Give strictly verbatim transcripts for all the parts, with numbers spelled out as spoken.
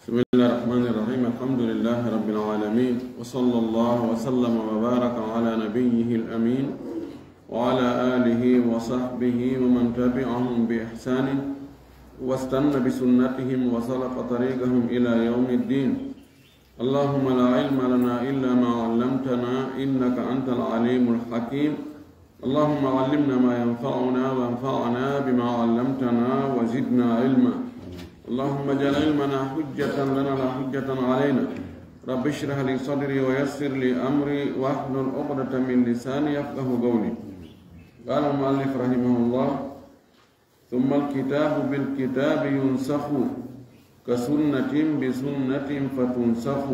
بسم الله الرحمن الرحيم. الحمد لله رب العالمين، وصلى الله وسلم وبارك على نبيه الأمين وعلى آله وصحبه ومن تبعهم بإحسان واستن بسنتهم وسلك طريقهم إلى يوم الدين. اللهم لا علم لنا إلا ما علمتنا إنك أنت العليم الحكيم. اللهم علمنا ما ينفعنا وانفعنا بما علمتنا وزدنا علما. اللهم اجعل علمنا حجة لنا لا حجة علينا. رب اشرح لي صدري ويسر لي أمري واحلل عقدة من لساني يفقه قولي. قال المؤلف رحمه الله: ثم الكتاب بالكتاب ينسخ كسنة بسنة فتنسخ.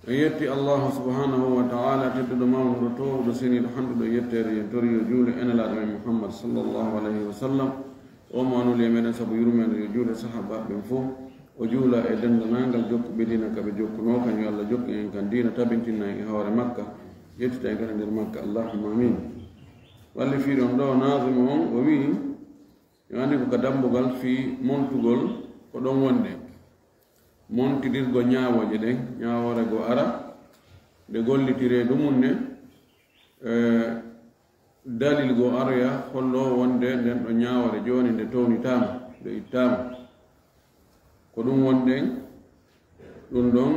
En yetti Allahu subhanahu wa ta'ala, tedduɗo mawnuɗo, toowuɗo seniiɗo, handuɗo yetteede, en tori yo juule e nelaaɗo men Muhammad sallallahu alayhi wa sallam, o mo anuli e meɗen sabu yurmeende, yo juule sahaabaaɓe ɓen fof, o juula e denndaangal jokkuɓe diina ka ɓe jokkunoo kan, yo Allah jokku en kan diina, tabintina en e hoore makka, yettita en kadi nder makka, Allahumma amin. Walli fiiɗon ɗo, naazimo on o wi'i, yo anndi ko ka dambugal fii montugol ko ɗon wonde. Montidirgo ñaawooje ɗen, ñaawoore goo ara, nde gollitiree dumunne, e, dalil goo aroya holloo wonde nden ɗo ñaawoore jooni nde townitaama, nde ittaama. Ko ɗum wonɗen, ɗum ɗon,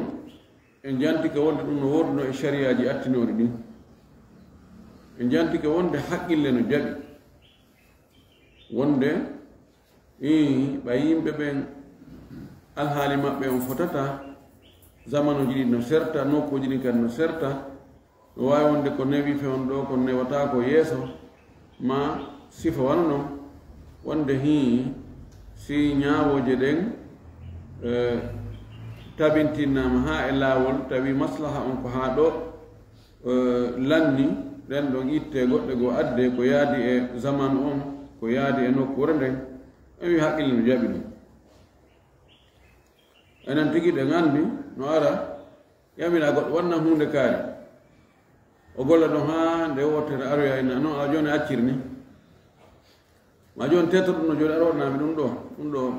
en jantike wonde ɗum no woodunoo e sariyaaji attinooɗi ɗin. En jantike wonde haqqille no jaɓi. Wonde, ii, ɓay yimɓe ɓen alhaali maɓɓe on fotataa, zamanuuji ɗin no serta, nokkuuji ɗin kadi no serta, no waawi wonde ko newi fewndo ɗoo, ko newata ko yeeso, maa sifa wano non. Wonde hii, si ñaawooje ɗen, eh, tabintinnaama haa e laawol, tawi maslaha on ko haa ɗoo, eh, lanni, ɗen ɗon ittee goɗɗe goo addee ko yaadi e zamanu on, ko yaadi e nokkuure nden, en wi haqqille no jaɓi ɗum. Enen tigi ɗen anndi no ara, yamira goɗɗo wanna huunde kaari. O golla ɗon haa nde wootere aroya ina, non a jooni accir ni. Ma jooni teto ɗum no jooni aroɗnami ɗum ɗo, ɗum ɗo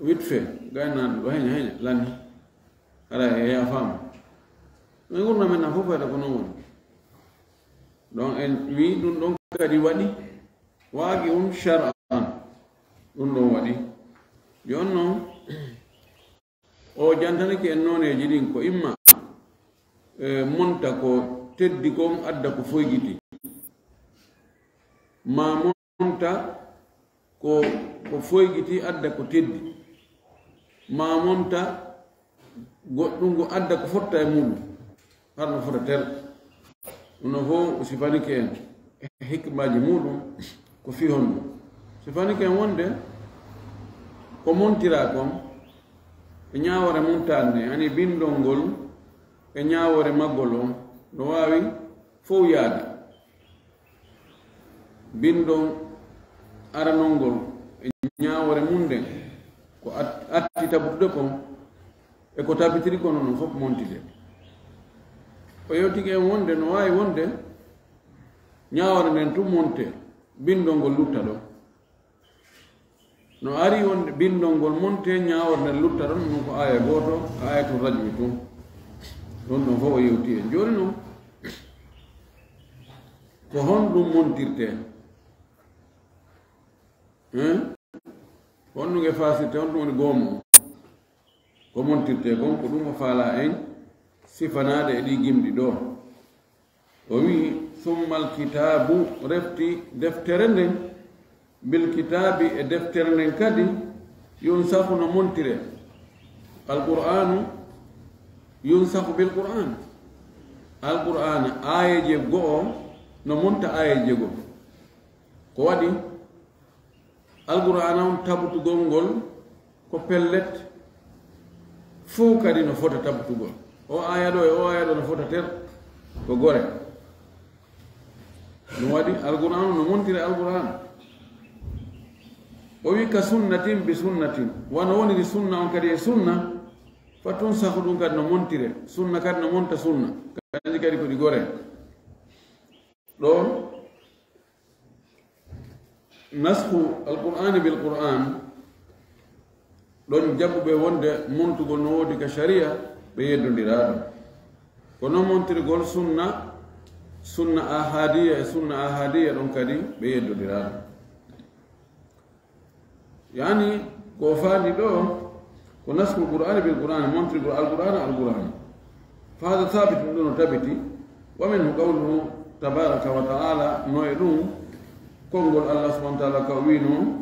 vite fait, gaynaaɗo ɗo heña heña, lanni. Hara e yaafaama. No e ngurndan men nan fof fayda ko non woni. Donc en wi ɗum ɗon kadi waɗi, waagi um shar'an. Ɗum ɗon waɗi. Jooni non, o jantanike en nooneeji ɗin ko imma, eh, monta ko teddi kon adda ko foygiti. Ma monta ko, ko foygiti adda ko teddi. Ma monta goɗɗum ko adda ko fotta e muɗum. Har no fota ter. Ɗum ɗon fof o sifanike en e hikmaaji muɗum ko fii honɗum. Sifanike en wonde ko montira kon e ñaawoore mum taanne, ani bindol ngol e ñaawoore maggol on no waawi fow yaade. Bindol aranol ngol e ñaawoore mum nden ko at-, atti tabutude kon e ko tabitiri kono non fof montide. O yewtike en wonde no waawi wonde ñaawoore nden tun monte, bindol ngol lutta ɗon. No ari wonde bindol ngol monte, ñaawoore nden lutta ɗon, ɗum ko aaya gooto, aayatul rajmi tun. Ɗon ɗon fof o yewti en. Jooni non, ko honɗum montirte? Hein? Honɗum e fasirte, honɗum woni goomu on? Ko montirte kon, ko ɗum o faalaa en sifanaade e ɗii gimɗi ɗoo. O wi'i, "Summal kitaabu," refti deftere nden, "bil kitaabi," e deftere nden kadi, "yunsahu," no montire. Alqur'aanu, "yunsahu bil qur'aan." Alqur'aana, aayeeje go'o no monta aayeeje go'o. Ko waɗi? Alqur'aana on tabutugol ngol ko pellet, fow kadi no fota tabutugol. O aaya ɗo e o aaya ɗo no fota ter, ko gore. Ɗum waɗi Alqur'aana on no montire Alqur'aana. O wi, "Ka sunnatin bi sunnatin." Wano woniri sunna on kadi e sunna, fa tunsahu ɗum kadi no montire. Sunna kadi no monta sunna. Kadi kadi ko ɗi gore. Ɗo Nashu Alqur'aani bil Qur'aan, Ɗon jaɓuɓe wonde montugol no woodi ka shari'a, ɓe yeddondiraa ɗum. Ko non montirgol sunna, sunna ahadiya e sunna ahadiya ɗon kadi ɓe yeddondiraa ɗum. Yani, ko faandi ɗo, ko nasku Qur'ani bil Qur'ani, montirgol Al-Qur'ana Al-Qur'ani. Fa hada thabit, ɗum ɗo no tabiti. Wa minhu qawluhu tabaraka wa ta'ala, no e ɗum, konngol Allah subhanahu wa ta'ala ka o wi'no,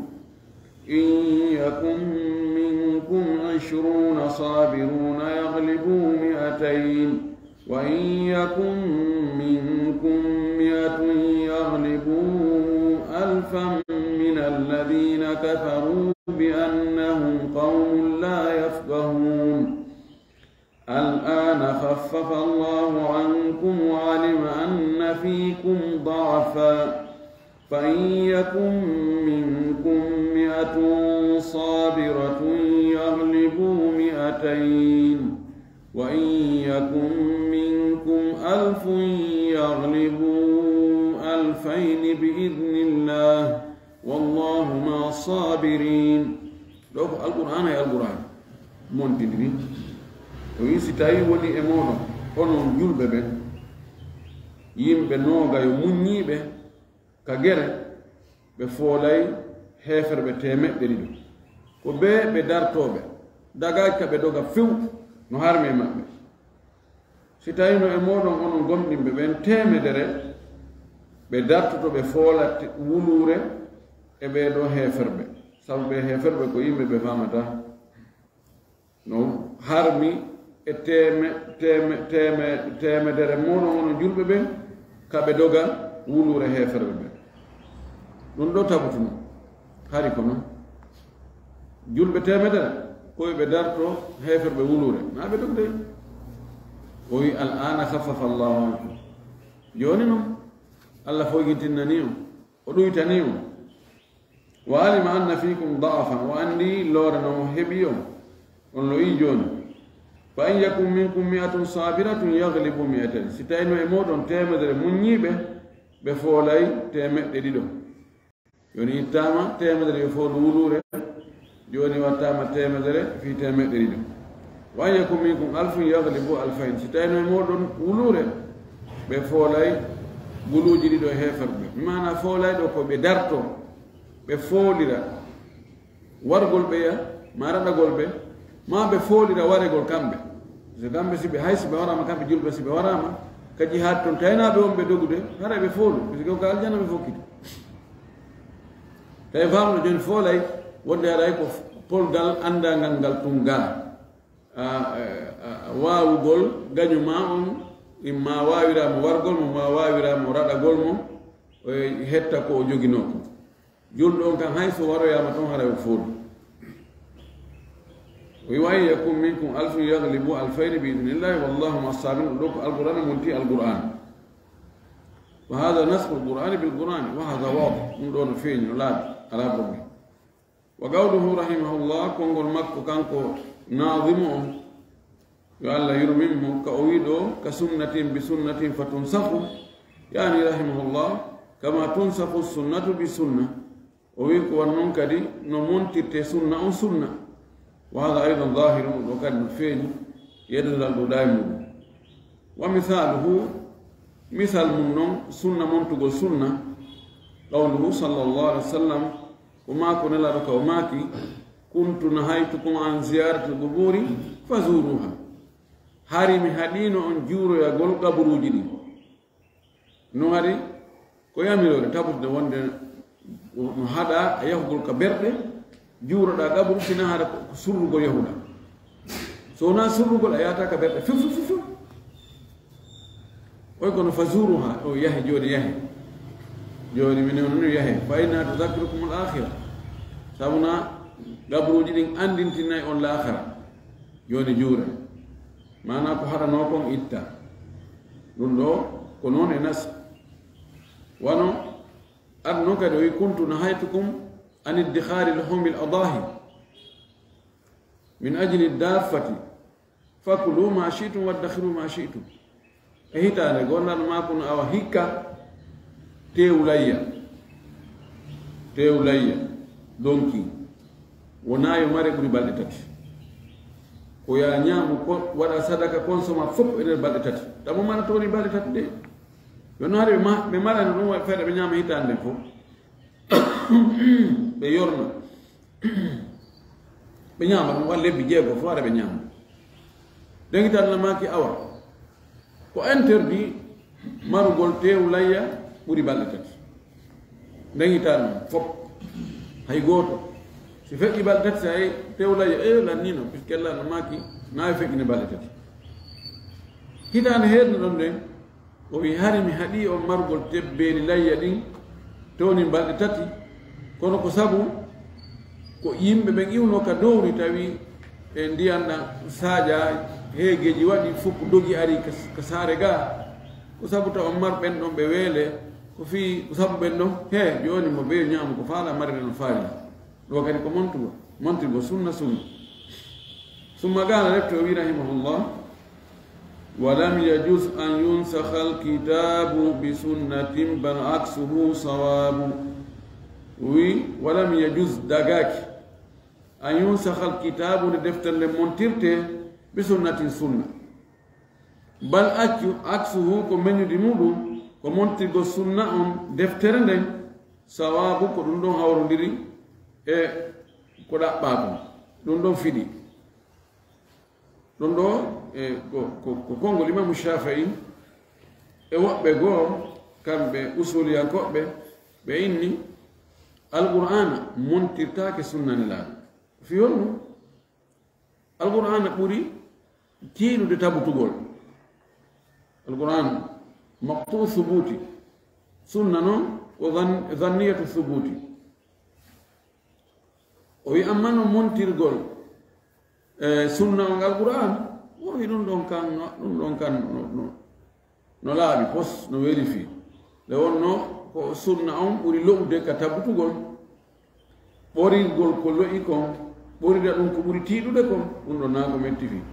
إن يكن منكم عشرون صابرون يغلبوا مائتين، وإن يكن منكم مائة يغلبوا ألفا من الذين كفروا بأنهم قوم لا يفقهون. الآن خفف الله عنكم وعلم أن فيكم ضعفا، فإن يكن منكم مائة صابرة يغلبوا مائتين، وإن يكن منكم ألف يغلبوا ألفين بإذن الله، والله مع الصابرين. Ɗo ko Alqur'aana e Alqur'aana montindiri. O wi'i, si tawi woni e mooɗon, onon julɓe ɓen, yimɓe noogayo muññiiɓe ka gere, ɓe foolay heeferɓe teemeɗɗe ɗiɗo. Ko ɓe ɓe dartooɓe, dagaaki ka ɓe doga few, no harmi e maɓɓe. Si tawino e mooɗon onon gomɗinɓe ɓen teemedere, ɓe dartoto ɓe foola te-, wuluure e ɓee ɗoo heeferɓe. Sabu ɓee heeferɓe ko yimɓe ɓe faamataa. No harmi e teeme-, teeme-, teeme-, teemedere mooɗon onon julɓe ɓen, ka ɓe doga wuluure heeferɓe ɓen. Ɗum ɗoo tabutuno. Hari ko non. Julɓe teemedere, ko ɓe darto heeferɓe wuluure. Na ɓe dogde. O wi'i, "Al-aana khaffafa Allahu ankum." Jooni non, Allah foygintinnanii on, o ɗuytanii on. "Wa alima anna fiikum da'afan", o anndi loore no heɓi on, on lo'i jooni. "Fa in yakun minkum mi'atun sabiratun yaghlibu mi'atayn." Si tawino e mooɗon teemedere muññiiɓe, ɓe foolay teemeɗɗe ɗiɗo. Jooni ittaama teemedere yo foolu wuluure, jooni wattaama teemedere fii teemeɗɗe ɗiɗo. "Wa in yakun minkum alfun yaghlibu alfayn." Si tawino e mooɗon wuluure, ɓe foolay guluuji ɗiɗo e heeferɓe. Mi maana foolay ɗo ko ɓe darto, ɓe foolira wargol ɓeya, maa raɗagol ɓe, maa ɓe foolira waregol kamɓe. So kamɓe si ɓe, hay si ɓe waraama kamɓe julɓe, si ɓe waraama ka jihaad ton, taynaaɓe wonɓe dogude, haray ɓe foolu, parce que ko aljanna ɓe fokkiti. Tawi faamno jooni foolay wonde haray ko polgal anndangal ngal tun gaa. A, a, a, waawugol gañu maa on, imma waawiraama wargol mo, maa waawiraama raɗagol mo, o hetta ko o joginoo ko. Julɗo on kan hay so waroyaama ton haray o foolu. O wi'i, "Wa in yakun minkum alfun yaghlibu alfayni bi idhnillahi wallahu ma'a sabirin." Ɗo ko Alqur'aana monti Alqur'aana. Wa hadha nasxu Alqur'aani bil Qur'aani, wa hadha waadih. Ɗum ɗo no feeñi, no laaɓi, alaa problème. Wa qawluhu rahimahullah, konngol makko kanko naazimu on, yo Allah yurmin mo, ka o wi'i ɗo, "Ka sunnatin bi sunnatin fa tunsakhu," yaani rahimahullah, "Kama tunsakhu sunnatu bi sunna." O wi'i ko wan non kadi no montirte sunna on sunna. Wa hadha aydan zahirun, ɗo kadi no feeñi, yeddondiral ɗuuɗaa e muɗum. Wa misaluhu, misal mum non, sunna montugol sunna, qawluhu sallallahu alaihi wasallam, ko maako Nelaaɗo ka o maaki, "Kuntu nahaytukum an ziyaratil quburi fazuruha." Hari mi haɗiino on juuroyagol qaburuuji ɗin. No hari ko yamiroore tabutude wonde no haɗaa a yahugol ka berɗe, juuroɗaa qaburu, sinaa hara ko, ko surrugol yahuɗaa. So wonaa surrugol, a yahataa ka berɗe. Fiw, fiw, fiw, fiw. Oy kono fazuruha, o yahi jooni, yahi. Jooni minen on yahi. Fa inna tudhakkirukumul akhira. Sabuna qaburuuji ɗin anndintinay on laakhara. Jooni juure. Maanaa ko haɗanoo kon itta. Ɗum ɗo ko noon e nas. Wano adno kadi o wi, "Kuntu nahaytukum an iddikhari luhumil adahi min ajli daffati. Fakulu ma shi'tum waddakhiru ma shi'tum." E hitaande goo, Nelaaɗo maako no awa hikka teewu layya. Teewu layya, donki. Wonaa yo mare ɓuri balɗe tati. Ko yo a ñaamu, ko waɗa sadaka, konsoma fof e nder balɗe tati. Tamo mana tooni balɗe tati de. Yo no hare ɓe ma-, ɓe marano ɗum, waɗi fayda ɓe ñaama hitaande nden fof. Ɓe yorna. Ɓe ñaama ɗum, waɗa lebbi jeego fof hare ɓe ñaama. Nden hitaande na maaki awa. Ko interdit marugol teewu layya ɓuri balɗe tati. Nden hitaande fof. Hay gooto. Si feƴƴi balɗe tati, si hay teewu layya, e lannino, puisque Allah no maaki, na e feƴƴine balɗe tati. Hitaande heedno ɗon nden, o wi, "Hari mi haɗi on marugol tebbeeli layya ɗin, towni balɗe tati, kono ko sabu ko yimɓe ɓen iwno ka dowri, tawi e ndiyan ɗan saaƴa, heegeeji waɗi, fof ko dogi ari ka, ka saare ga. Ko sabu taw on mar ɓen ɗon ɓe weele, ko fii, ko sabu ɓen ɗon, he, jooni mo beyo ñaama ko faala, marira no faali." Ɗo kadi ko montugo, montirgo sunna, sunna. Summa qala, refti o wi, rahimahullah, "Wa lam yajuz an yunsakha alkitabu bi sunnatin bal aksuhu sawabu." Wi, "Wa lam yajuz, dagaki, an yunsakha alkitabu, nde deftere nde montirte, bi sunnatin, sunna. Bal accu, aksuhu, ko meññudi muɗum, ko montirgo sunna on deftere nden, sawabu, ko ɗum ɗon hawrondiri e ko ɗaɓɓaa kon, ɗum ɗon fiɗi." Ɗum ɗo, e, ko, ko, ko konngol Imaamu Shaafi'i e woɓɓe goo, kamɓe usuliyankooɓe, ɓe inni Alqur'aana montirtaake sunna Nelaaɗo. Fii honɗum? Alqur'aana ɓuri tiiɗude tabutugol. Alqur'aan maqtu'u subuuti. Sunna noon ko zan-, zanniyatu subuuti. O wi, amma no montirgol, e, sunna on Alqur'aan, o wi, ɗum ɗon kan, no, ɗum ɗon kan, no, no, no laaɓi pos, no weli fii. Nde wonno ko sunna on ɓuri lo'ude ka tabutugol. Ɓorirgol ko lo'i kon, ɓorira ɗum ko ɓuri tiiɗude kon, ɗum ɗon naa ko metti fii.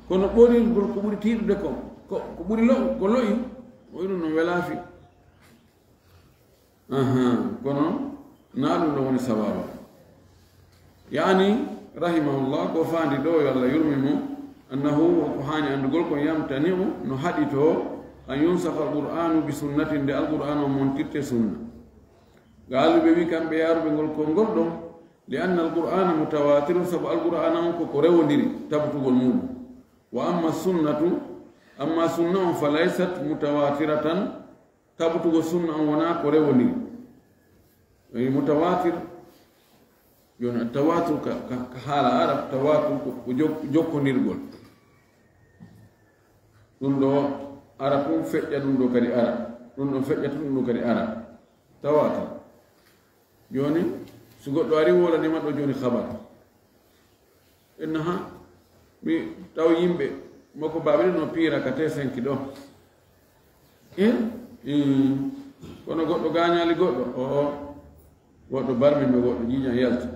Kono ɓorirgol ko ɓuri tiiɗude kon, ko, ko ɓuri lo-, ko lo'i, o wi ɗum ɗon welaa fii. Ahan, kono naa ɗum ɗon woni sawaaba. Yaani, rahimahullah, ko faandi ɗo, yo Allah yurmi mo, annahu, ko haani anndugol, ko yamtani'u, no haɗitoo, an yunsakha alqur'aanu bi sunnatin, nde Alqur'aana on montirte sunna. Qaalu, ɓe wi kamɓe yaaruɓe ngol konngol ɗon, li anna alqur'aana mutawaatirun, sabu Alqur'aana on ko ko rewondiri tabutugol muuɗum. Wa amma sunnatu, amma sunna on fa laysat mutawaatiratan, tabutugol sunna on wonaa ko rewondiri. E mutawaatir, jooni tawaatur ka, ka, ka haala Arab, tawaatur ko, ko jok-, jokkondirgol. Ɗum ɗo ara tun feƴƴa, ɗum ɗo kadi ara. Ɗum ɗon feƴƴa tun, ɗum ɗo kadi ara. Tawaatur. Jooni, so goɗɗo ari wolaniima ɗo jooni habar. Inna ha, mi taw yimɓe, makko baaɓe ɗin no piira ka T cinq ɗo. Eh? Ii. Kono goɗɗo gaañaali goɗɗo. O, o. Goɗɗo barmino goɗɗo, ƴiiƴan yalti.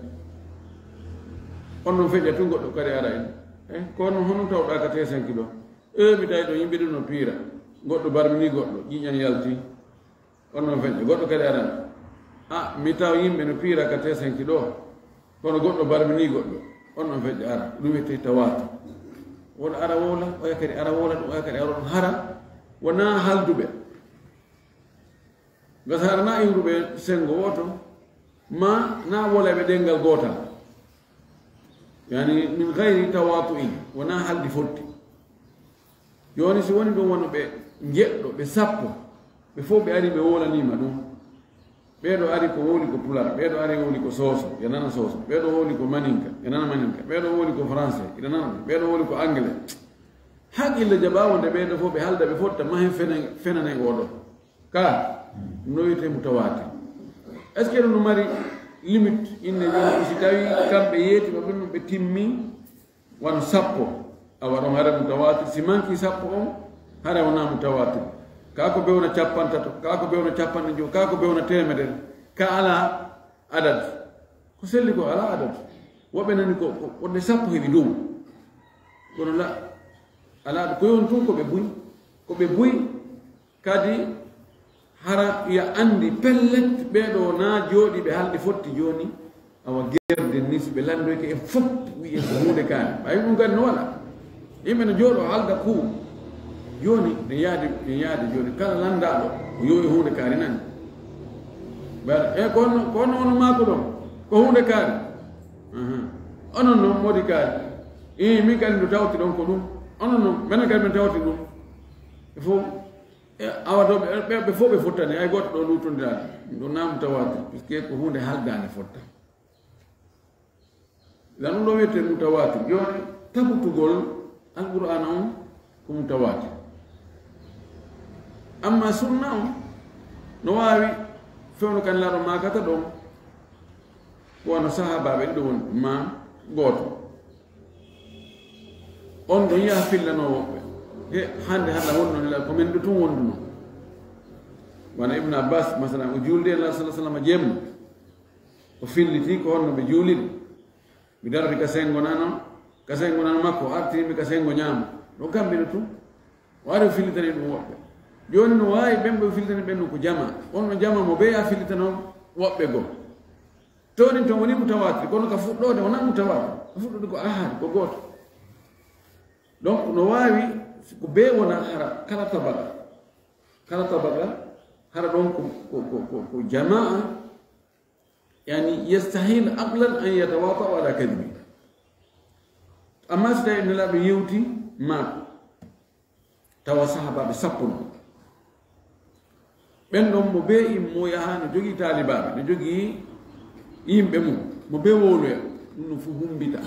On non feƴƴa tun goɗɗo kadi ara en. Eh? Kono honum tawɗaa ka T cinq ɗo? Eh, mi tawi ɗo yimɓe ɗin no piira. Goɗɗo barmini goɗɗo, ƴiiƴan yalti. On non feƴƴa, goɗɗo kadi arana. A, mi taw yimɓe no piira ka T cinq ɗo, kono goɗɗo barmini goɗɗo. On non feƴƴa ara, ɗum wiyetee tawaatur. Won ara wowla, oya kadi ara wowla ɗum, oya kadi ara ɗum. Hara wonaa haalduɓe. Ngasa hara na iwruɓe senngo wooto, ma na wolayɓe ɗemngal gootal. Yani, min gayri tawaatu'in, wonaa haaldi fotti. Jooni, si woni ɗum wano ɓe njeɗɗo, ɓe sappo, ɓe fof ɓe ari, ɓe wowlaniima ɗum. Ɓee ɗo ari ko wowli ko Pular, ɓee ɗo ari wowli ko Sooso, ɓe nana Sooso, ɓee ɗo wowli ko Maninka, ɓe nana Maninka, ɓee ɗo wowli ko Français, ɓe nana ɗum, ɓee ɗo wowli ko Anglais. Haqqille jaɓaawo nde ɓee ɗo fof ɓe haalda, ɓe fotta mahen fene-, fenanay oo ɗo. Ka, no wiyetee mutawaatir. Est-ce que no mari limite? Inne jooni, si tawi kamɓe yeeti maɓɓe ɗum ɓe timmi, wano sappo, awa ɗon hara mutawaatir. Si manki sappo on, hara wonaa mutawaatir. Kaa ko bewna cappantato, kaa ko bewna capanɗe jowi, kaa ko bewna teemedere, ka alaa adad. Ko selli ko alaa adad. Woɓɓe nani ko, ko, ko ɗe sappo heɓi dow. Kono la, alaa, ko yon tun ko ɓe buy. Ko ɓe buy, kadi hara ya anndi pellet, ɓee ɗo na jooɗi ɓe haldi fotti jooni. Awa gerde ni, si ɓe lanndoyke en fof, wi'en ko huunde kaari. Ɓay ɗum kadi no waɗa. Yimɓe no jooɗo halda kuu. Jooni, ne yaadi, ne yaadi jooni. Kala lanndaaɗo, o yowi huunde kaari nani. Ɓe waɗa, "E, ko honno, ko honno onon maako ɗon? Ko huunde kaari." Ahan. "Onon non, modi kaari?" "Ii, min kadi ndu tawti ɗon ko ɗum. Onon non, menen kadi min tawti ɗum." E fof, e, awa ɗo ɓe, ɓe, ɓe fof ɓe fottani, hay gooto ɗo luutondiraani. Ɗum naa mutawaatir, puisque ko huunde haldaande fotta. Idan ɗum ɗo wiyetee mutawaatir. Jooni, tabutugol Alqur'aana on ko mutawaatir. Amma sunna on no waawi fewndo kan laaɗo maakata ɗon, ko wano sahaabaaɓe ɗiɗo woni, maa gooto. On ɗon yaha fillanoo woɓɓe. He, hannde hannde wonno nela ko men ɗo tun wonduno. Wano Ibn Abbas, masalan, o juulde e Nulaaɗo sallallahu alaihi wasallam jemma. O filliti ko honno ɓe juuliri. Mi darori ka sengo nano, ka sengo nano makko, o artiri mi ka sengo ñaamo. Ɗo kamɓe no tun. O ari o fillitani ɗum woɓɓe. Jooni no waawi ɓen ɓe fillitani ɓen no ko jama. On no jama mo ɓe ya fillitano woɓɓe goo. Tawni ton woni mutawaatir, kono ka fuɗɗoode wona mutawaatir. Ka fuɗɗoode ko ahad, ko gooto. Donc no waawi ko bee wona hara kala tabaka. Kala tabaka hara ɗon ko, ko, ko, ko, ko jamaa, yani yastahil aqlan an yatawata'u ala kadhibi. Amma si tawi Nelaaɗo yewti ma tawa sahaabaaɓe sappo non. Ɓen ɗon mo bee immo yaha no jogii taalibaaɓe, no jogii yimɓe mum, mo bee wowloya, ɗum no fof humbita.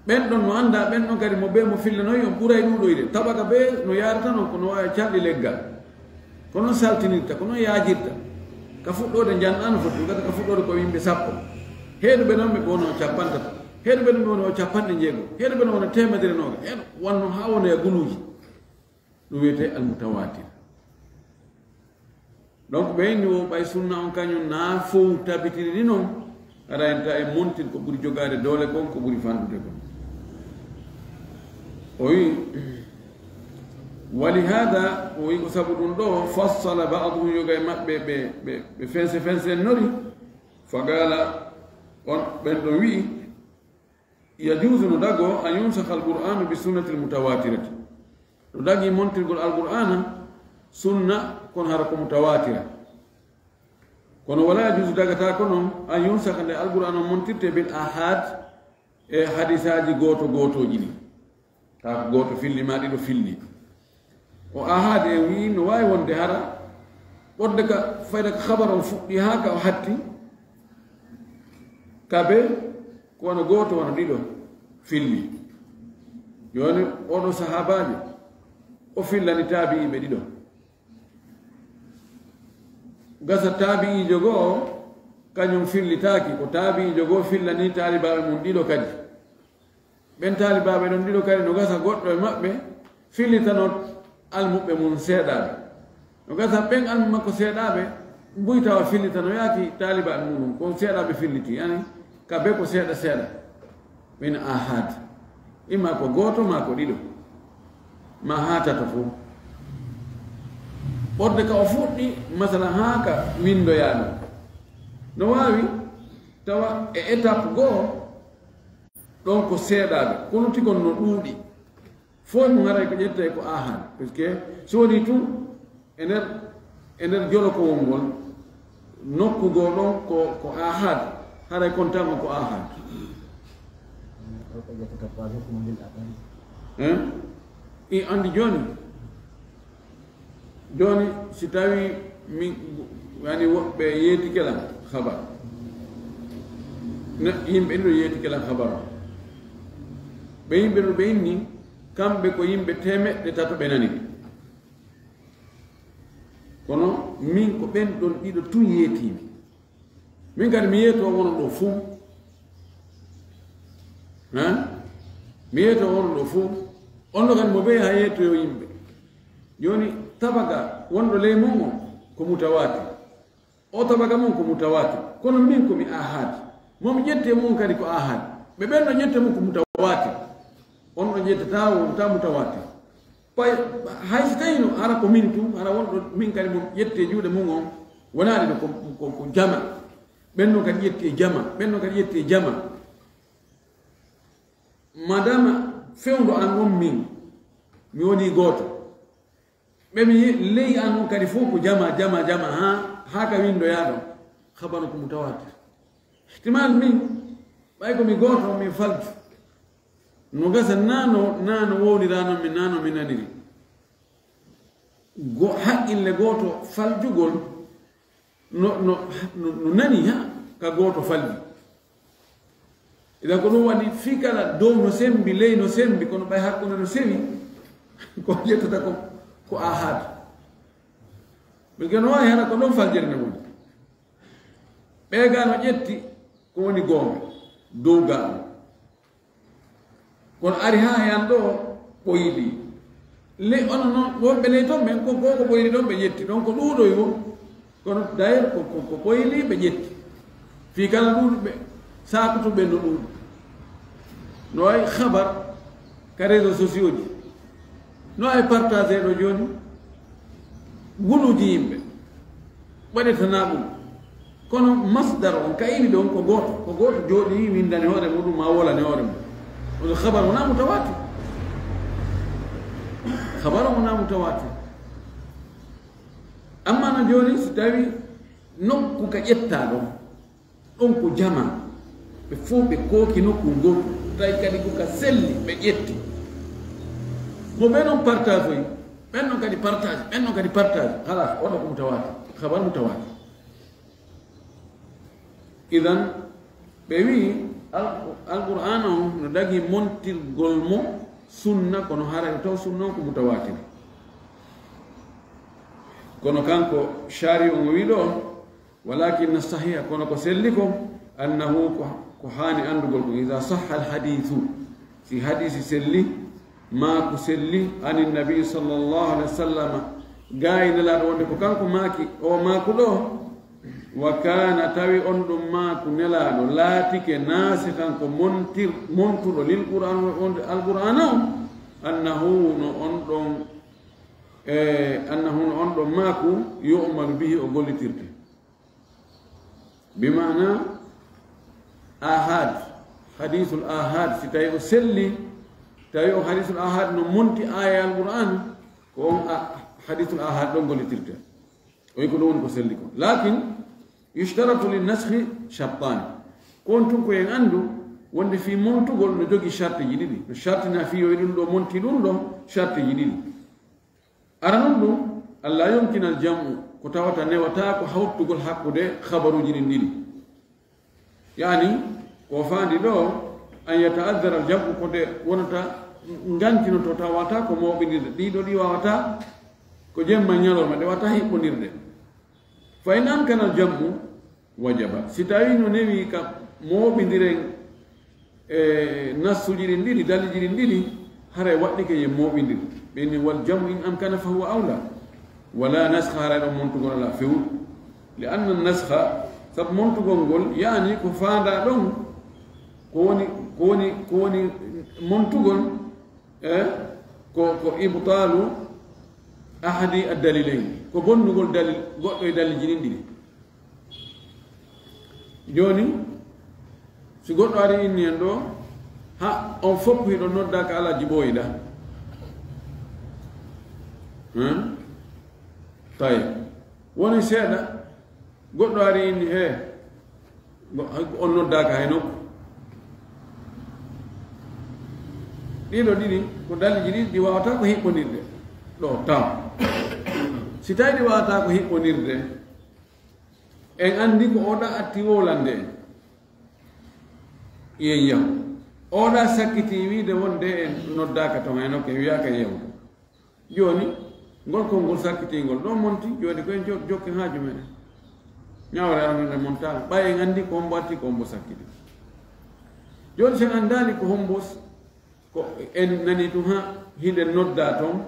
Ɓen ɗon no anndaa, ɓen ɗon kadi mo bee mo fillanoyi on ɓuray ɗuuɗoyde. Tabaka bee no yaarata non ko no waawi calɗi leggal. Ko non saltinirta, ko non yaajirta. Ka fuɗɗoode njanɗaano foti, ɗum kadi ka fuɗɗoode ko yimɓe sappo. Heeduɓe non ɓe wonoo capantato. Heeduɓe non ɓe wonoo capanɗe jeego. Heeduɓe non wonoo teemedere nooga. Heeɗo wanno haa wonoo e guluuji. Ɗum wiyetee almutawaatir. Donc ɓe inni o ɓay sunna on kañum naa fow tabitiri ɗi non, aɗa enta e montir ko ɓuri jogaade doole kon, ko ɓuri fanɗude kon. O wi, wali hada, o wi ko sabu ɗum ɗo, fassala ba'duhum, yoga e maɓɓe ɓe, ɓe, ɓe fense fense nori, fagala on ɓen ɗo wi'i, yajuuzu no dago an yunsakha alqur'anu bi sunnati almutawatirati. No dagi montirgol alqur'ana sunna, kono hara ko mutawatira. Kono wala yajuuzu dagata kono an yunsakha nde alqur'ana on montirte bil ahad e hadisaaji gooto gootooji ɗi. Taa ko gooto filli ma ɗiɗo filli. O ahad en wi'i no waawi wonde hara ɓodde ka fayda ka khabar on fuɗɗi haa ka o hatti. Kabe ko wano gooto wano ɗiɗo filli. Jooni oɗo sahaabaajo o fillani taabi'iiɓe ɗiɗo. Gasa taabi'iijo goo kañum fillitaaki, ko taabi'iijo goo fillani taalibaaɓe mum ɗiɗo kadi. Ɓen taalibaaɓe ɗon ɗiɗo kadi no gasa goɗɗo e maɓɓe fillitano almuɓɓe mum seeɗaaɓe. No gasa ɓen almuɓɓe makko seeɗaaɓe mbuy tawa fillitanoyaaki taalibaaɓe muɗum, ko seeɗaaɓe filliti, yani, kabe ko seeɗa seeɗa. Min ahad. Imma ko gooto, maa ko ɗiɗo. Maa haa tato fof. Ɓodde ka o fuɗɗi, masala haa ka winndoyaano. No waawi tawa e étape goo, ɗon ko seeɗaaɓe, kono tigol no ɗuuɗi. Fof mum haray ko ƴettee ko ahad. Parce que so woni tun e nder, e nder jolokowol ngol, nokku goo ɗon ko, ko ahad, haray kon tan on ko ahad. Hein? I anndi jooni, jooni, si tawi min, yani, woɓɓe yeetike lan habar. Ne, yimɓe ɗiɗo yeetike lan habar. Ɓe yimɓe ɗo ɓe inni, kamɓe ko yimɓe teemeɗɗe tato ɓe nani. Kono min ko ɓen ɗon ɗiɗo tun yeetimi. Min kadi mi yeeto wono ɗo fuu. Hein? Mi yeeto wono ɗo fuu. On ɗo kadi mo ɓe haa yeetoyo yimɓe. Jooni, tabaga wonɗo ley mum on ko mutawaatir. O tabaga mum ko mutawaatir. Kono min ko mi ahad. Mo mi ƴette mum kadi ko ahad. Ɓe ɓen no ƴette mum ko mutawaatir. On no ƴettata o wonta mutawaatir. Pay, hay si tawino hara ko min tun, hara wonɗo min kadi mo ƴette juuɗe mum on, wonaade no ko, ko, ko jama. Ɓen no kadi ƴetti e jama, ɓen no kadi ƴetti e jama. Madama fewndo an on min, mi woni gooto. Ɓe mi ley an on kadi fof ko jama, jama, jama, ha, ha ka windoyaa ɗon. Habaru ko mutawatir. Ihtimal min, ɓay ko mi gooto, mi falju. No gasa nano, nano wowlira non mi nano mi naniri. Go, haqqille gooto faljugol no, no, no, no nani ha ka gooto falji. Idan ko ɗum waɗi fii kala dow no sembi, ley no sembi, kono ɓay hakkunde no sewi, ko ƴettata ko, ko ahad. Ɓe no waawi hara ko ɗon faljere nde woni. Ɓee gaa no ƴetti ko woni goonga, dow gaa on. Kono ari haa he an ɗo ɓoyli. Le, onon noon, wonɓe ley toon ɓen, ko, ko, ko ɓoyli ɗon ɓe ƴetti, ɗon ko ɗuuɗoy wo. Kono d'ailleurs, ko, ko, ko ɓoyli ɓe ƴetti. Fii kala ɗuuɗuɓe, saakutuɓe no ɗuuɗi. No wayi habar ka réseaux sociaux ji. No wayi partagé ɗo jooni. Guluuji yimɓe. Waɗirta naɓugo. Kono masdar on ka ili ɗon ko gooto. Ko gooto jooɗi windani hoore muɗum, ma wolani hoore mum. On habar wona mutawatir. Habar wona mutawatir. Amma no jooni, si tawi nokku ka ƴetta ɗon, ɗon ko jama. Ɓe fof ɓe kooki nokku ngootu. Tawi kadi ko ka selli, ɓe ƴetti. Mo ɓe non partagoyi, ɓen non kadi partage, ɓen non kadi partage. Halas, oɗo ko mutawatir. Habar mutawatir. Idan, ɓe wi'i, Al-, Alqur'aana on no dagi montirgol mo sunna, kono haray taw sunna on ko mutawatir. Kono kanko Shari on o wi'i ɗo, walakin sahiha, kono ko selli ko, annahu ko, ko haani anndugol ko, iza sahha al-hadiisu, si hadiisi selli, maaku selli, ani nabi sallallahu alaihi wasallam, gaayi Nelaaɗo wonde ko kanko maaki, o maaku ɗo, wa kaana tawi on ɗum maaku Nelaaɗo, laatike naasikan ko montir, montuɗo lil Qur'an wonde Alqur'aana on, annahu no on ɗon, e, annahu no on ɗon maaku yu'malu bihi o gollitirte. Bi maana ahad, hadiisul ahad, si tawi o selli, tawi o hadiisul ahad no monti aaya Alqur'an, ko on a-, hadiisul ahad ɗon gollitirte. O wi ko ɗum woni ko selli ko. Lakin, yushtaratu lin naskhi shartani. Ko on tun ko en anndu wonde fii montugol no jogii shartiji ɗiɗi. No shartina fii yo ɗum ɗo monti ɗum ɗo shartiji ɗiɗi. Aranun ɗum, alla yumkina al jam'u, ko tawata newata ko hawtugol hakkude habaruuji ɗin ɗiɗi. Yaani, ko faandi ɗo, an yata'azzara al jam'u, ko nde wonata ngantinoto taw wata ko mooɓindirde. Ɗiɗo ɗi wawata, ko jemma e ñalorma, ɗe wata hiɓɓondirde. Fa in amkana al jam'u, wajaba. Si tawi no newi ka mooɓindiren e nassuji ɗin ɗiɗi, dalilji ɗin ɗiɗi, haray waɗɗike yen mooɓindir. Ɓe inni wal jam'u in amkana fa huwa awla. Wala naskha, haray ɗon montugol ala fewu. Li anna naskha, sabu montugol ngol, yaani ko faanda ɗon, ko woni, ko woni, ko woni montugol, e ko, ko ibtalu ahadi ad dalilayn, ko bonnugol dalil, goɗɗo e dalilji ɗin ɗiɗi. Jooni, si goɗɗo ari inni en ɗo, ha, on fof hiɗo nodda ka alaa jiɓooyi ɗa. Hein? Tawi. Woni seeɗa, goɗɗo ari inni, he, go-, on noddaaka hay nokku. Ɗiɗo ɗiɗi, ko dalilji ɗiɗi ɗi wawata ko hiɓɓondirde. Ɗo, taw. Si tawi ɗi wawata ko hiɓɓondirde, en anndi ko oɗa atti wowlande en. Yen yahu. Oɗa sakkiti wiide wonde en noddaaka ton, en okke wiyaaka yahu. Jooni, ngol konngol sakkitingol ɗo monti, jooni ko en jo-, jokken haaju meɗen. Ñawre amen nde montaama. Ɓay en anndi ko hombo atti, ko hombo sakkiti. Jooni, sen anndaali ko hombo s-, ko en nani ɗum ha hiɗen nodda ton,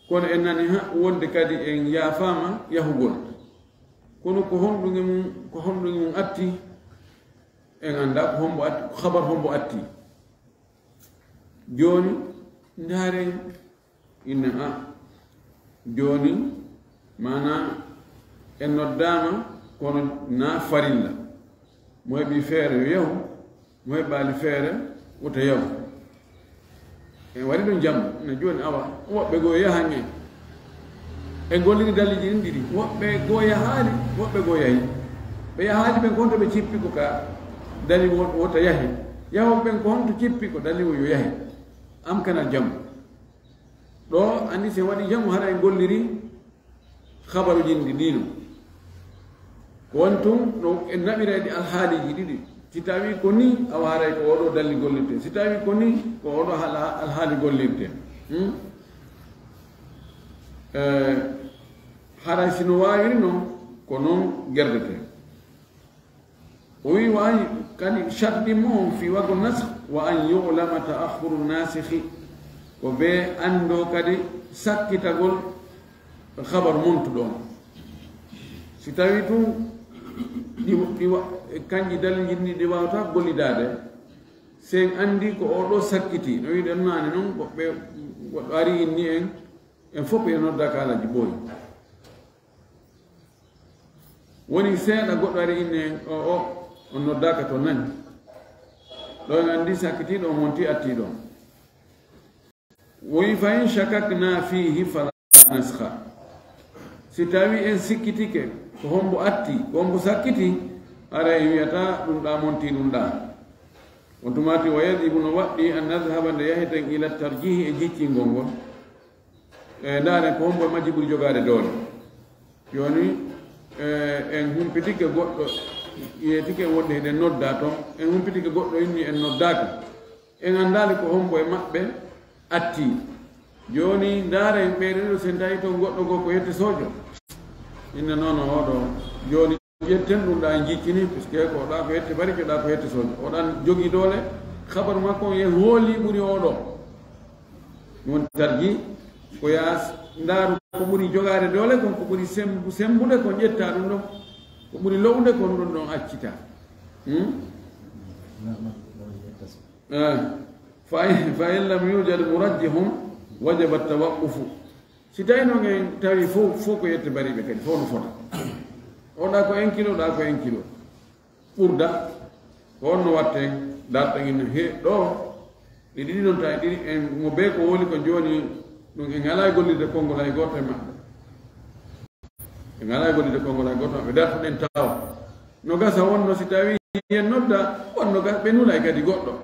kono en nani ha wonde kadi en yaafaama yahugol. Kono ko honɗum e mum, ko honɗum e mum atti, en annda ko hombo atti, ko habar hombo atti. Jooni, ndaaren, inna a, jooni, maana en noddaama, Kono na farilla. Mo heɓi feere yo yahu, mo heɓaali feere wota yahu. En waɗi ɗum jam, no jooni awa, woɓɓe goo yahan en. En golliri daliiji ɗin ɗiɗi, woɓɓe goo yahaali, woɓɓe goo yahi. Ɓe yahaali ɓen kon to ɓe cippi ko ka dali wo-, wota yahi. Yahooɓe ɓen kon to cippi ko dali wo yo yahi. Am kana jam. Ɗo, anndi si en waɗi jam, hara en golliri habaruuji ɗin ɗiɗi no. Ko woni tun, no en naɓira e ɗi alhaaliiji ɗiɗi. Si tawii ko nii, awa haray ko oo ɗoo dalli gollirtee. Si tawii ko nii, ko oo ɗoo hala-, alhaali gollirtee. Hmm? Eh, haray si no waawiri non, ko non gerdetee. O wi, wa an, kadi sharti mo on fii waɗugol nasakh, wa an yu'lama ta'akhkhuru nasikhi, ko ɓe anndoo kadi sakkitagol habaru montuɗo on. Si tawii tun ɗi, ɗi wa-, kanji daliiji ɗin ɗi waawataa gollidaade, si en anndii ko oo ɗoo sakkitii, no wiɗen naane non, woɓɓe, goɗɗo ari inni en, en fof en nodda kaalaaji ɓooyi. Woni seeɗa goɗɗo ari inni en, o, o, on noddaaka to nani. Ɗo en anndi sakkitiiɗo on wonti attiiɗo on. Woyi fa in shakakna fiihi fala naskha. Si tawii en sikkitike ko hombo atti, ko hombo sakkiti, hara en wi'ataa ɗum ɗaa montii ɗum ɗaa. On tumaati wa yajibu no waɗɗii an nadhhaba nde yaheten ila tarjihi e jiccingol ngol. E, ndaaren ko hombo e majji ɓuri jogaade doole. Jooni, e, en humpitike goɗɗo, yeetike wonde hiɗen noddaa ton. En humpitike goɗɗo inni en noddaaka. En anndaali ko hombo e maɓɓe atti. Jooni, ndaaren ɓee ɗiɗo, si en tawi ton goɗɗo goo ko yette soojo. Inna noon oo ɗoo. Jooni, ƴetten ɗum ɗaa en jiccini, puisque ko ɗaa ko yette barijo, ɗaa ko yette soojo. O ɗan jogii doole, habaru makko on en hooli ɓuri oo ɗoo. Won tarji, ko yaa ndaaru ko ɓuri jogaade doole kon, ko ɓuri sembu-, sembude kon ƴettaa ɗum ɗon, ko ɓuri lo'ude kon ɗum ɗon accitaa. Hmm? Eh, fa in, fa in lam yujad murajjihun wajaba tawaqqufu. Si tawii non en tawi fof, fof ko yette bariiɓe kadi, fof no fota. O ɗaa ko un kilo, ɗaa ko un kilo. Ɓurda, ko honno waɗten, darɗen inna he ɗoo, ɗi ɗiɗi non tawi ɗiɗi, en mo bee ko woni ko jooni, ɗum en ngalaa e gollirde konngol hay gooto e maɓɓe. En ngalaa e gollirde konngol hay gooto e maɓɓe, dartoɗen tawa. No gasa wonno si tawii en nodda, wonno ga-, ɓe nulay kadi goɗɗo.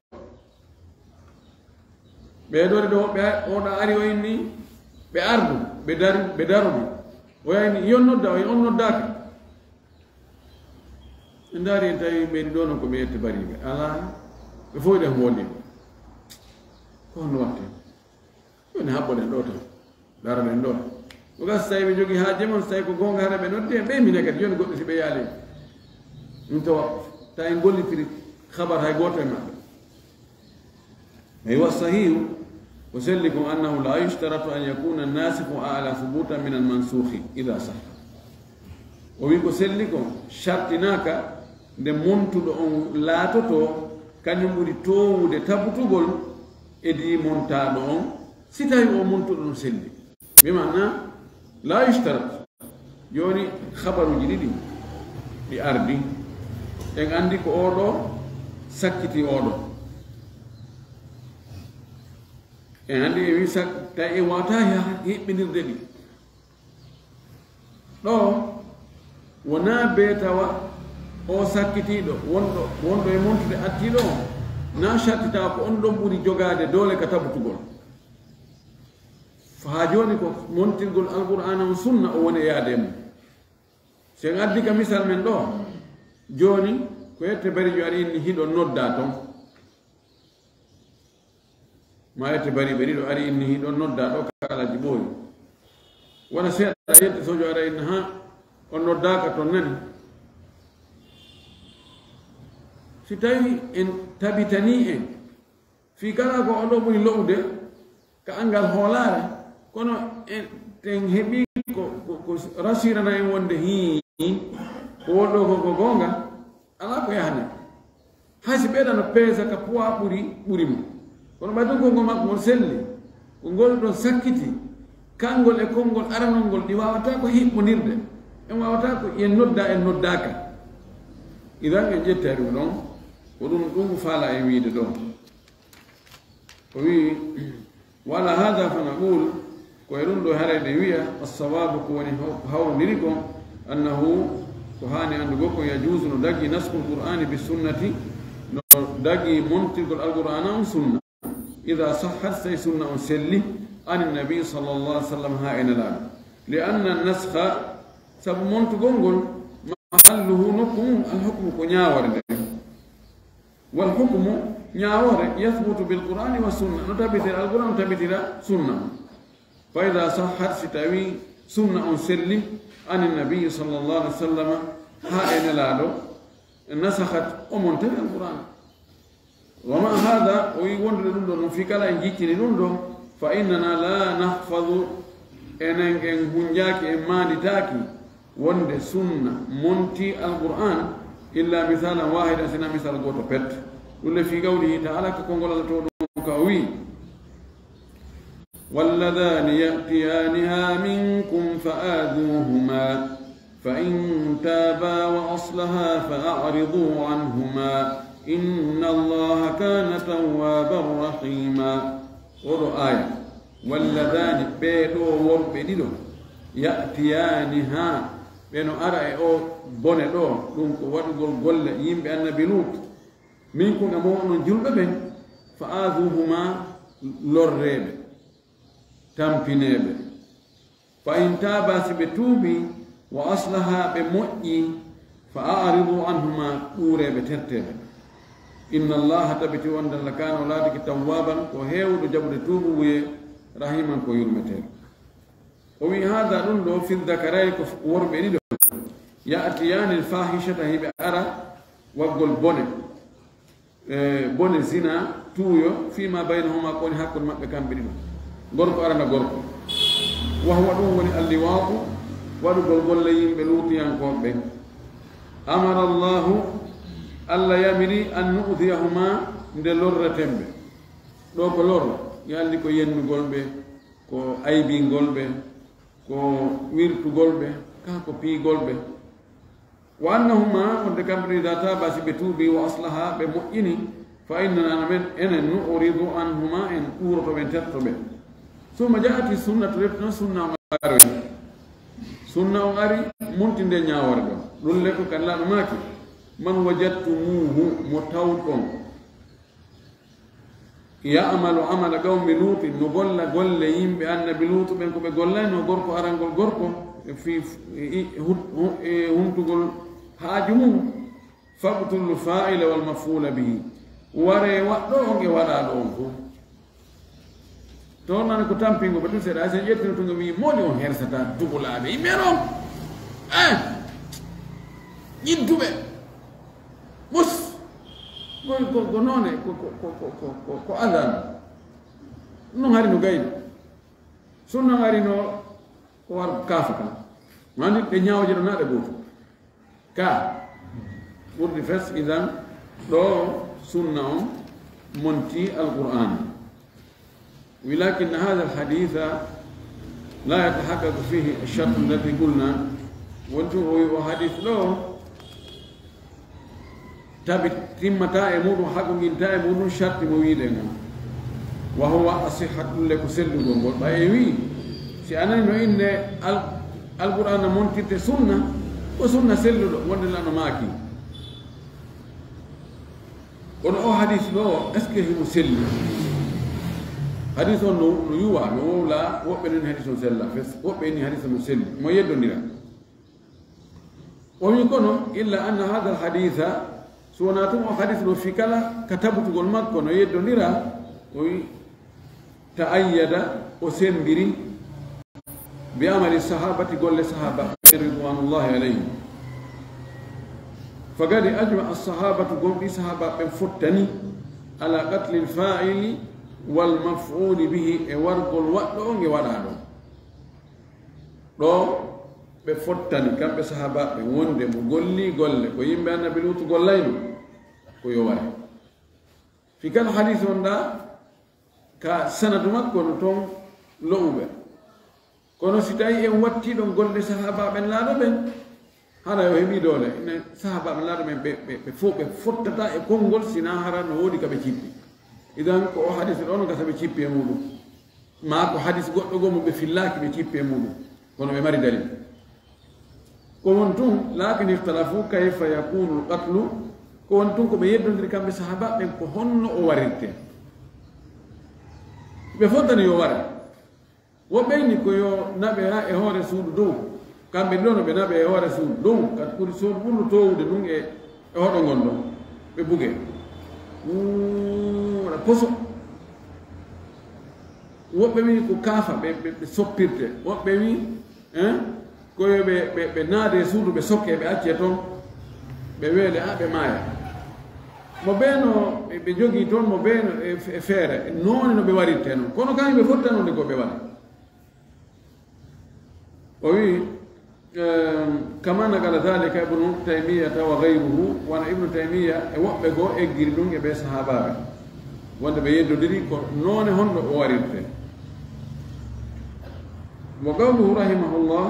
Ɓee ɗoo ɗiɗo, ɓe a-, o ɗaa ari o inni, ɓe ardu, ɓe dari, ɓe darodi. O yaa inni, yo nodda, o yaa on noddaaka. En ndaari en tawi ɓe ɗiɗo non ko ɓe yette bariiɓe. Alaa, ɓe fof ɗen hooli. Ko honno waɗten? Jooni haɓɓoɗen ɗoo tan. Daroɗen ɗoo. Ko gasa si tawi ɓe jogii haaje mon, si tawi ko goonga hara ɓe noddi en, ɓe minen kadi, jooni goɗɗo si ɓe yaali. Ɗum tawa, tawi en gollitiri habar hay gooto e maɓɓe. Eyi, wa sahihu, ko selli kon, annahu la yushtaratu an yakuna nasikhu a'la thubutan min al mansukhi, idha sahha. O wi ko selli kon, shartinaaka nde montuɗo on laatotoo, kañum ɓuri toowude tabutugol e di montaaɗo on, si tawi o montuɗo on selli. Bi maana, la yushtarat. Jooni, habaruuji ɗiɗi ɗi ardi. En anndi ko oo ɗoo sakkiti oo ɗoo. En anndi e wi sak-, tawi en waawataa ha-, hiɓɓindirde ɗi. Ɗoo, wonaa bee tawa oo sakkitiiɗo wonɗo, wonɗo e montude attiiɗo on, na shartita ko on ɗon ɓuri jogaade doole ka tabutugol. Haa jooni ko montirgol Alqur'aana on sunna o woni e yaade e mum. Si en addi ka misal men ɗoo, jooni ko yette barijo ari inni hiɗo noddaa ton. Ma yette bariiɓe ɗiɗo ari inni hiɗo noddaa ɗoo ka alhaji ɓooyi. Wona seeɗa yette sojo ara inni haa on noddaaka ton nani. Si tawi en tabitanii en, fii kala ko oɗo ɓuri lo'ude ka anngal hoolaare, kono en, en heɓii ko, ko, ko rasirana en wonde hii, ko wonɗo ko, ko goonga, alaa ko yahani. Hay si ɓeydano peesa ka poids ɓuri, ɓuri mo. Kono ɓay ɗum konngol makko ngol selli, ko ngol ɗon sakkiti, kanngol e konngol aranol ngol ɗi waawataa ko hiɓɓondirde. En waawata ko en nodda, en noddaaka. Idan en ƴetta ɗum ɗon, ko ɗum, ɗum faala en wiide ɗon. O wi, "Wa ala hadha fa naqul," ko e ɗum ɗo haray ɗe wiya, "As-sawabu," ko woni haw-, hawrondiri ko, "annahu," ko haani anndugo ko, "yajuzu," no dagi, "naskhul qur'ani bis sunnati," no dagi montirgol alqur'ana on sunna. "Idha sahhat," so tawi sunna on selli, "anin nabi sallallahu alaihi wasallam," ha e Nelaaɗo. "Li anna naskha," sabu montugol ngol, "mahalluhu," nokku mum, "al hukmu," ko ñaawoore nden. "Wal hukmu," ñaawoore, "yathbutu bil qur'ani wa sunna," no tabitira alqur'an, no tabitira sunna. "Fa idha sahhat," si tawi sunna on selli, "anin nabi sallallahu alaihi wasallam," ha e Nelaaɗo, "nasakhat," o montani alqur'an. "Wa ma hadha," o wi wondude ɗum ɗo noon, fii kala en jiccini ɗum ɗo, "fa innana la nahfadu," enen en hunjaaki, en maanditaaki wonde sunna monti alqur'an, "illa misalan wahidan," sina misal gooto pet. Ɗum le fii qawlihi ta'ala, ko konngol Allah to ɗum ka o wi, "Walladhani ya'tiyaniha minkum fa'adhuhuma, fa in taba wa aslaha fa a'ridu anhuma, inna Allaha kana tawwaban rahima." Oɗo aya, "Walladhani," ɓee ɗo worɓe ɗiɗo, "ya'tiyaniha," ɓe no ara e o bone ɗo, ɗum ko waɗugol golle yimɓe annabi Lut, "minkum," e mon onon julɓe ɓen, "fa'adhuhuma," lorreeɓe, tampineeɓe. "Fa in taba," si ɓe tuubi, "wa aslaha," ɓe moƴƴi, "fa a'ridu anhuma," ɗuureeɓe, terteeɓe. "Inna Allaha," tabiti wonde Allah, "kana," o laatike, "tawwaban," ko heewuɗo jaɓude tuubu, wuye, "rahiman," ko yurmeteeɗo. O wi, "Hadha," ɗum ɗo, "fi dhakarayni," ko worɓe ɗiɗo, "ya'tiyani al-fahishata," hiɓe ara waggol bone, e, bone zina, tuuyo, "fima baynahuma," ko woni hakkunde maɓɓe kamɓe ɗiɗo. Gorko arana gorko. "Wa huwa," ɗum woni al-liwatu, waɗugol golle yimɓe luutiyankooɓe ɓen. "Amara Allahu," Allah yamiri, "an nu'dhiyahuma," nde lorreten ɓe. Ɗo ko lorro, yalni ko yennugol ɓe, ko aybingol ɓe, ko wirtugol ɓe, kaa ko piigol ɓe. "Wa annahuma," wonde kamɓe ɗo, "idha taba," si ɓe tuubi, "wa aslaha," ɓe moƴƴini, "fa innana," men, enen, "nu'ridu anhuma," en ɗuuroto ɓe, en terto ɓe. "Summa ja'ati sunnatu," refti noon sunna on aroyi. Sunna on ari, monti nde ñaawoore ɗo. Ɗum le ko kan laaɗo maaki, "Man wajadtumuhu," mo tawɗon, "ya'malu amala qawmi Luutin," no golla golle yimɓe annabi Luutu ɓen, ko ɓe gollayno gorko arangol gorko, e fii, e, e, hu-, hu-, e huntugol haaju mum, "faqtulu fa'ila wal maf'ula bihi." Ware waɗɗo on e waɗaaɗo on fof. To nani ko tampingo ɓe tun seeɗa, hay so en ƴettino tun, ɓe wi'i, "Moni on hersata dugulaaɓe yimɓe non? Eh, ƴidduɓe. Mus. Ko, ko, ko noone, ko, ko, ko, ko, ko, ko, ko adan. Non hari no gayno. Sunna hari no ko war kaafa kan. Mani ɓe ñaawoje ɗo naɗa gooto." Ka ɓurdi fes, idan ɗo sunna on monti Alqur'an. ولكن هذا الحديث لا يتحقق فيه الشرط الذي قلنا. Wontu o, o hadis ɗo tabi timmata e muɗum, haqqinta e muɗum sharti mo wiɗen on. وهو الصحة, ɗum le ko sellugol ngol. Ɓay en wi, si a nani no inne al-, Alqur'ana montirte sunna, ko sunna selluɗo, wonde lano maaki. Kono o hadis ɗo, est-ce que himo selli? Hadis on no, no yuwa, no wowla, woɓɓe nani hadis on sella fes, woɓɓe ni hadis on no selli, mo yeddondira. O wi kono, إلا أن هذا الحديث, so wonaa tun o hadis ɗo fii kala ka tabutugol makko no yeddondira, o wi, تأيد, o sembiri, بعمل الصحابة, golle sahaaba, رضوان الله عليهم. فقد أجمع الصحابة, gomɗii sahaaba ɓen fottani, على قتل الفاعل والمفعول به, e wargol waɗɗo on e waɗaaɗo. Ɗo ɓe fottani, kamɓe sahaabaaɓe, wonde mo golli golle ko yimɓe Annabi Luutu gollayno, ko yo ware. Fii kala hadiis on ɗa, ka sanadu makko no ton lo'uɓe. Kono si tawi en watti ɗon golle sahaaba ɓen laaɗo ɓen, hara o heɓi doole. Ne sahaaba ɓen laaɗo ɓen ɓe, ɓe, ɓe fof ɓe fottata e konngol, sina hara no woodi ka ɓe cippi. Idan ko o hadis ɗo no gasa ɓe cippi e muɗum. Ma ko hadis goɗɗo goo mo ɓe fillaaki ɓe cippi e muɗum. Kono ɓe mari dalil. Ko won tun, lakin ikhtalafu kayfa yakunu lqatlu, ko won tun ko ɓe yeddondiri kamɓe sahaaba ɓen ko honno o warirte. Ɓe fottani yo wara. Woɓɓe inni ko yo naɓe ha e hoore suudu dow. Kamɓe ɗiɗo no ɓe naɓe e hoore suudu dow, kat ɓuri suudu ɓurdu toowude ɗum e, e hoɗo ngon ɗon. Ɓe buge. Wuu, waɗa poso. Woɓɓe wi ko kaafa ɓe, ɓe, ɓe soppirte. Woɓɓe wi, hein, ko yo ɓe, ɓe, ɓe naade e suudu, ɓe sokke, ɓe acce toon. Ɓe weele, a, ɓe maaya. Mo bee no ɓe, ɓe jogii toon, mo bee no e, e feere, noone no ɓe warirte noon. Kono kam ɓe fottanoonde ko ɓe waɗa. O wi, ehm, kama naqala dhalika Ibnu Taymiyata wa ghayruhu, wano Ibnu Taymiya e woɓɓe goo eggiri ɗum e ɓe sahaabaaɓe, wonde ɓe yeddodiri ko noone honno o warirte. Wa qawluhu rahimahullah,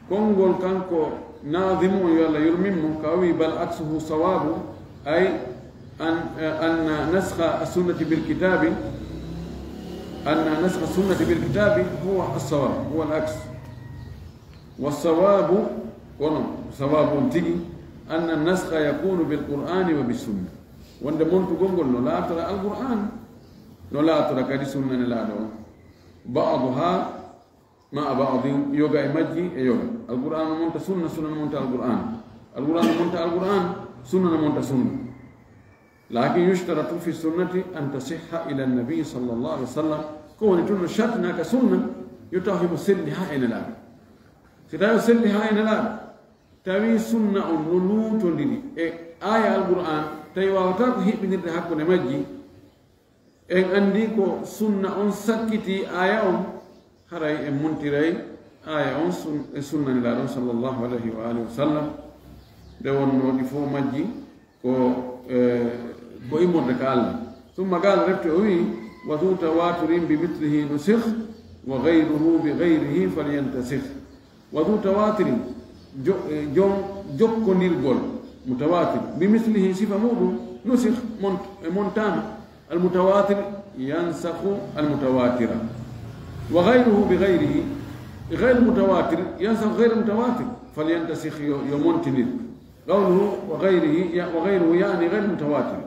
konngol kanko naazimu on, yo Allah yurmin mo, ka o wi, bal aksuhu sawabu, ay an, anna naskha as-sunnati bil kitabi, anna naskha as-sunnati bil kitabi huwa as-sawab, huwa al-aks. Wa sawabu, kono sawabu on tigi, anna naskha yakunu bil qur'ani wa bis sunna. Wonde montugol ngol no laatora al-Qur'an, no laatora kadi sunna Nelaaɗo on. Ba'duha ma'a ba'din, yoga e majji e yoga. Al-Qur'an no monta sunna, sunna no monta al-Qur'an. Al-Qur'an no monta al-Qur'an, sunna no monta sunna. Lakin yushtaratu fi sunnati an tasihha ila an-nabi sallallahu alaihi wasallam. Ko woni tun no shartinaaka sunna, yo taw himo selli haa e Nelaaɗo. Si tawi o selli haa e Nelaaɗo, tawi sunna on no luutondiri e aaya al-Qur'an, tawi waawataa ko hiɓɓinirde hakkunde majji, en anndi ko sunna on sakkitii aaya on, haray en montiray aaya on sun-, e sunna Nelaaɗo on sallallahu alayhi wa alihi wa sallam. Nde wonnoo ɗi fof majji ko, eh, ko immorde ka Allah. Summa qaala, refti o wi, wa dhu tawaturin bi mithlihi nusikh, wa ghayruhu bi ghayrihi falyantasikh. Wa dhu tawatirin, jo-, eh, jon jokkondirgol, mutawatir, bi mislihi, sifa muɗum, nusikh, mon-, e montaama, al mutawatir yansakhu al mutawatira. Wa ghayruhu bi ghayrihi, ghayr mutawatir yansakhu ghayr mutawatir, falyantasikh, yo, yo montinir. Qawluhu wa ghayrihi, ya-, wa ghayruhu yani ghayr mutawatir.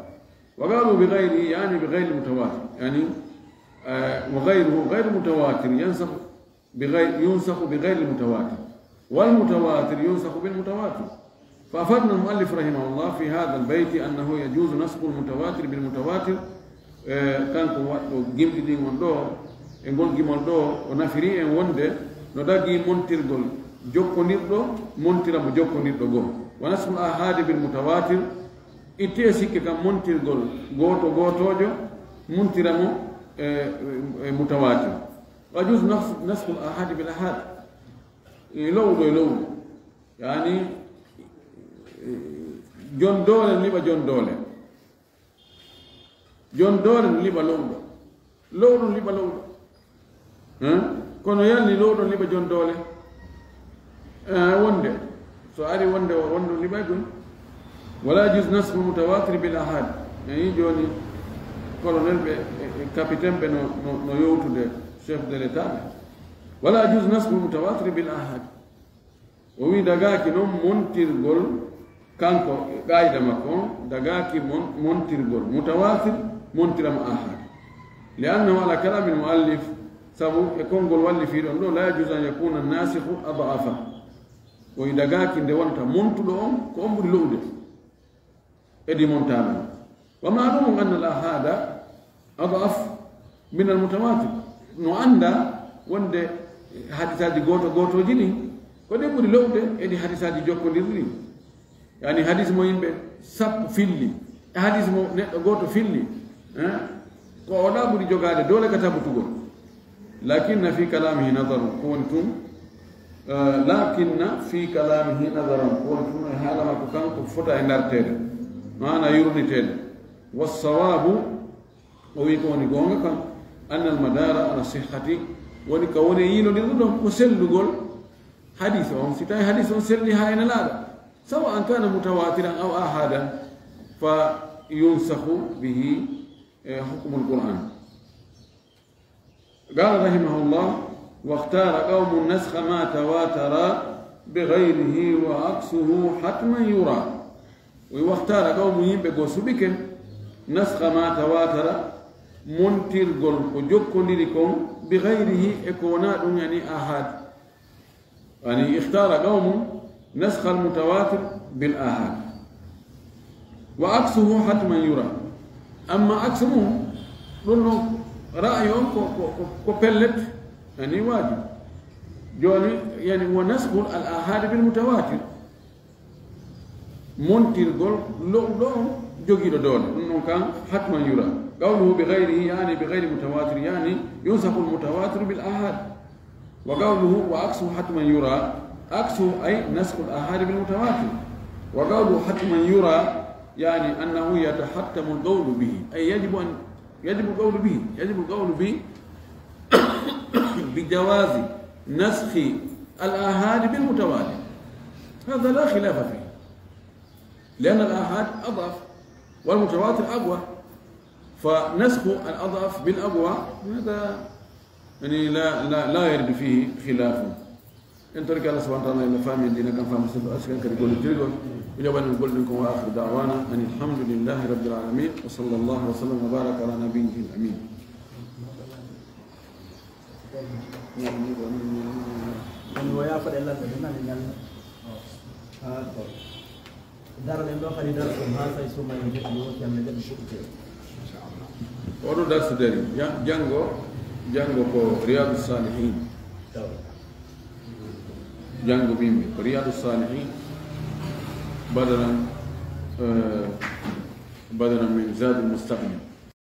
Wa qalu bi ghayrihi yani bi ghayr mutawatir. Yani, eh, wa ghayruhu ghayr mutawatir yansakhu بغير، ينسخ بغير المتواتر، والمتواتر ينسخ بالمتواتر. فأفادنا المؤلف رحمه الله في هذا البيت أنه يجوز نسخ المتواتر بالمتواتر. Eh, kanko waɗɗo gimɗi ɗin on ɗo, e ngol gimol ɗo, o nafiri en wonde no dagi montirgol jokkondirɗo, montira mo jokkondirɗo goo. Wa naskhul ahadi bil mutawatir, ittee sikke kam montirgol gooto gootoojo, montira mo e, e mutawatir. Wa yajuz nas-, naskhul ahadi bil ahad. E lowɗo e lowɗo. Yani, e, jon doole liɓa jon doole. Jon doole liɓa lowɗo. Lowɗo liɓa lowɗo. Hein? Kono yalni lowɗo liɓa jon doole? Eh, wonde. So ari wonde o, wonde o liɓay ɗum. Wala yajuz naskhul mutawatir bil ahad. Eyi, jooni colonel ɓe, e, e capitaine ɓe no, no, no yowtude chef de l'État ɓe. Wala yajuz naskhul mutawatir bil ahad. O wi dagaaki noon montirgol, kanko e qaayida makko on, dagaaki mon-, montirgol mutawatir, montira mo ahad. Li annahu ala kalami al muallif, sabu e konngol wallifiiɗo on ɗo, la yajuz an yakuna nasikhu ad'afa. O wi dagaaki nde wonta montuɗo on ko on ɓuri lo'ude. E ɗi montaama. Wa ma'lumun anna al ahada ad'af min al mutawatir. No annda wonde hadisaaji gooto gootooji ɗin, ko ɗi ɓuri lo'ude e ɗi hadisaaji jokkondirɗi ɗin. Yani hadis mo yimɓe sappo filli, e hadis mo neɗɗo gooto filli, eh, ko o ɗa ɓuri jogaade doole ka tabutugol. Lakinna fi kalamihi nadarun, ko woni tun, eh, lakinna fi kalamihi nadarun, ko woni tun e haala makko kanko fota e ndarteede, maana yurniteede. Wassawabu, o wi ko woni goonga kan, anna al madara ala sihhati, Woni ka woni yiilondirɗo ɗon ko sellugol hadis on. Si tawi hadis on selli haa e Nelaaɗo, سواء كان متواترا أو آحادا، فينسخ به، eh, حكم القرآن. قال رحمه الله: واختار قوم نسخ ما تواتر بغيره وعكسه حتما يرى. Wi واختار قوم, yimɓe goo suɓike, نسخ ما تواتر, montirgol ko jokkondiri kon, بغيره, e ko wonaa ɗum, yani ahad. Yani اختار قوم نسخ المتواتر بالآحاد. وعكسه حتما يرى. Amma aksu mum, ɗum no ra'ayi on ko, ko, ko, ko pellet, yani waajib. Jooni, yani ونسخ الآحاد بالمتواتر. Montirgol lo'uɗo on jogiiɗo doole. Ɗum ɗon kan حتما يرى. قوله بغيره يعني بغير متواتر، يعني ينسخ المتواتر بالآحاد. وقوله وعكسه حتما يرى، عكسه أي نسخ الآحاد بالمتواتر. وقوله حتما يرى يعني أنه يتحتم القول به، أي يجب أن، يجب القول به، يجب القول ب-، بجواز نسخ الآحاد بالمتواتر. هذا لا خلاف فيه، لأن الآحاد أضعف والمتواتر أقوى، فنسخ الأضعف بالأقوى هذا، يعني، لا، لا، لا يرد فيه خلاف. En torike Allah subhanahu wa ta'ala, Allah faami en diina kan, faami sunna, arsikan kadi gollitirgol. O jaɓani en golle ɗen kon. وآخر دعوانا أن الحمد لله رب العالمين، وصلى الله وسلم وبارك على نبيه الأمين. Woni o yaafa ɗe lannde, ɗe nani ñalnde. Haa to. Daro ɗen ɗo kadi, daro ɗum haa say suma en jeɗɗi, o woti hannde jeɗɗi fuɗɗitee. Oɗo darsu dari, ja-, janngo, janngo ko Riyadu Salihin. Taw. Janngo min ko Riyadu Salihin, badalan, eh, badalan min Zadul Mustaqni.